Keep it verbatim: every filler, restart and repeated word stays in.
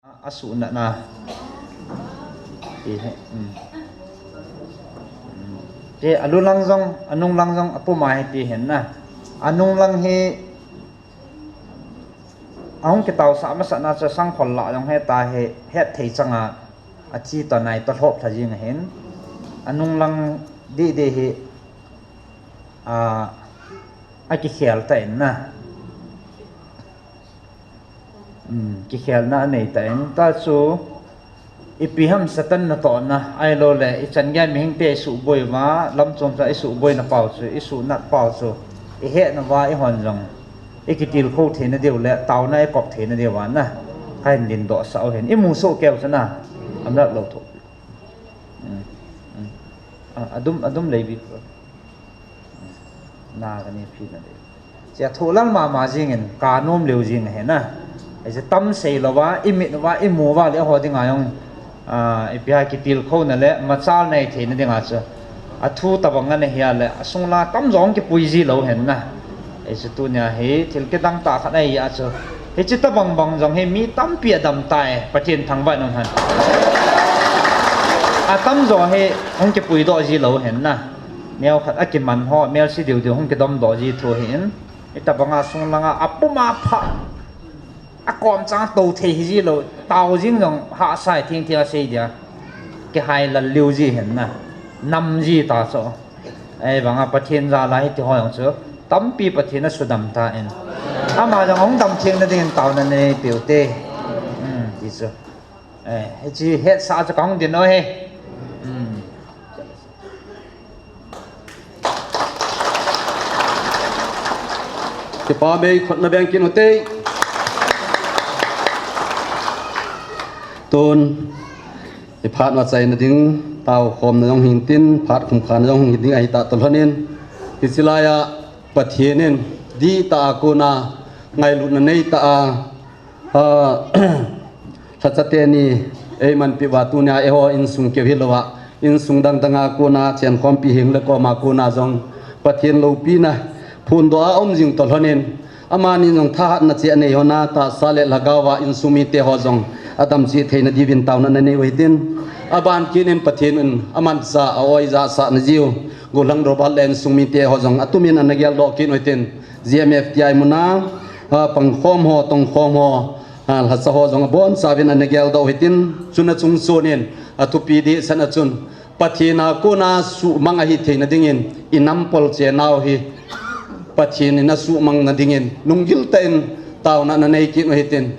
Asuh natna. Ti hi, um. Um. Ti alu lang jong, anung lang jong, apum a hi ti hin na. Anung lang hi, ahung kitaosah masatna chu sangkhol lah jong heta hi, hetthei changa, achi toh nai toh lhop lha jing ahin. Anung lang didi hi, a, akikhel tan na. Um, kikhelna anei tan. Tachu, ipi ham Satan natohna, ahilouleh, ichan gei mihingte isuhboi uva, lamchom cha isuhboina pau chu, isuhnat pau chu, ihetna uva, ihon jong, ikitilkhou theina diu le, taona ikop theina diu vang na, kahin dingdoh sah u hin. Imu soh keu chu na, amlat lou tho. Um, um. A, adum, adum lei bik. Na kani phi na de. Chia thoh lal mama jingin, kanom leu jing ahi na. Hiche tam sei louva, imit uva, imu uva le ho dinga jong, a, ipi ham kitilkhouna le, machal nei theina dinga chu. Athu tabang ana hi a le, asung lang tamjo kipui ji lou hin na. Hiche tunia hi, thil kidang tah khat ahi a chu. Hiche tabang bang jong hi mi tampi adam tai, Pathen thangvah in um hen. Atamjo hi, hung kipui doh ji lou hin na. Neo khat akiman ho, melse diu diu hung kidom doh ji thu ahin. Hitabanga sung langa apum a pha. Akom chang tou thei hi ji lou. Tao jing jong hahsa thing thing asei dia. Kihai lal liu ji hin na. Nam ji ta chu. Ahivanga Pathen jal a hiti ho jong chu. Tampi Pathen asudam tan. Ama jong hung dam theng na dingin taona nei peh u te. Hmm, ti chu. Eh, hiche hetsah chu kahung din u ahi. Hmm. Kipa mei khut na beng kit u te. Tun, i phat vachai na ding, taokhomna jong hin tin, phat khumkhana jong hin ding ahi ta toh lhon in. Hiche laiya Pathen in, dihtah a kona, ngailutna neitah a, A, lhacha teni, eimanpi uva tunia eiho insung keu hilouva, insung dang danga kona, chenkhompi heng le koma kona jong, Pathen loupina, phondoh a um jing toh lhon in, amani jong thahatna cheh anei hon a, tahsa le lhagao a insung mite ho jong, adam cheh theina diuvin taona nanei u hitin, aban kit in Pathen in, amanchah, a-oi jahsah na jiu, Gollhang Robert le insung mite ho jong, atumin ana geldoh kit u hitin, G M F T I muna, a, pangkhom ho, tongkhom ho, a, lhacha ho jong abonchauvin ana geldoh u hitin, chuna chungchon in, athupi dehset na chun, Pathen a kona suhmang ahi theina dingin, i nam polcheng nau hi, Pathen in asuhmang na dingin, lunggil tah in taona nanei kit u hitin,